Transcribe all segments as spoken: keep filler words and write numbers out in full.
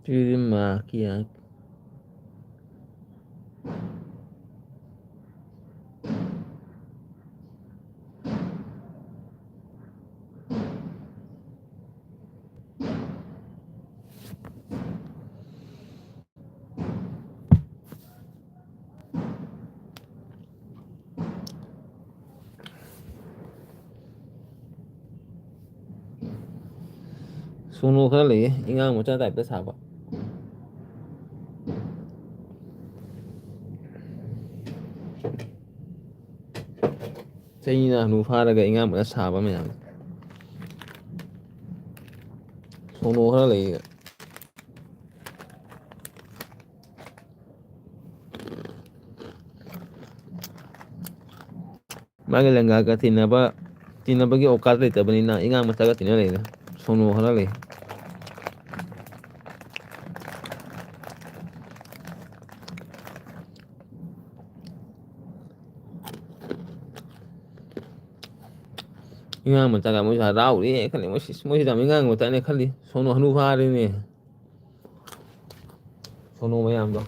ꯁꯤꯗꯤ ꯃꯥꯔꯛꯀꯤ ꯌꯥꯏ꯫ ꯁꯣꯅꯣ ꯈꯔ ꯂꯩꯌꯦ, ꯑꯉꯥꯡ ꯃꯆꯥ ꯇꯥꯏꯞꯇ ꯁꯥꯕ꯫ ꯆꯩꯅ ꯍꯅꯨ ꯐꯥꯔꯒ ꯑꯉꯥꯡ ꯃꯆꯥ ꯁꯥꯕ ꯃꯌꯥꯝ꯫ ꯁꯣꯅꯣ ꯈꯔ ꯂꯩꯌꯦ꯫ ꯃꯥꯒꯤ ꯂꯦꯡꯒꯥꯒ ꯇꯤꯟꯅꯕ, ꯇꯤꯟꯅꯕꯒꯤ ꯑꯣꯀꯥꯠ ꯂꯩꯇꯕꯅꯤꯅ ꯑꯉꯥꯡ ꯃꯆꯥꯒ ꯇꯤꯟꯅ ꯂꯩꯔꯦ꯫ ꯁꯣꯅꯣ ꯈꯔ ꯂꯩ꯫ ꯑꯉꯥꯡ ꯃꯆꯥꯒ ꯃꯣꯏꯁꯨ ꯍꯔꯥꯎꯔꯤ ꯈꯜꯂꯤ꯫ ꯃꯣꯏꯁꯤ, ꯃꯣꯏꯁꯤꯗ ꯑꯉꯥꯡ ꯃꯆꯥꯅꯦ ꯈꯜꯂꯤ꯫ ꯁꯣꯅꯣ ꯍꯅꯨ ꯐꯥꯔꯦꯅꯦ꯫ ꯁꯣꯅꯣ ꯃꯌꯥꯝꯗꯣ꯫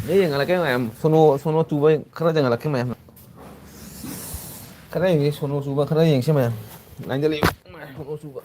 ꯑꯩ ꯌꯦꯡꯍꯜꯂꯛꯀꯦ ꯃꯌꯥꯝ꯫ ꯁꯣꯅꯣ, ꯁꯣꯅꯣ ꯆꯨꯕ ꯈꯔ ꯌꯦꯡꯍꯜꯂꯛꯀꯦ ꯃꯌꯥꯝ꯫ ꯈꯔ ꯌꯦꯡꯁꯤ, ꯁꯣꯅꯣ ꯆꯨꯕ ꯈꯔ ꯌꯦꯡꯁꯤ ꯃꯌꯥꯝ꯫ ꯂꯥꯏꯟꯗ ꯂꯩꯌꯨ꯫ ꯁꯣꯅꯣ ꯆꯨꯕ꯫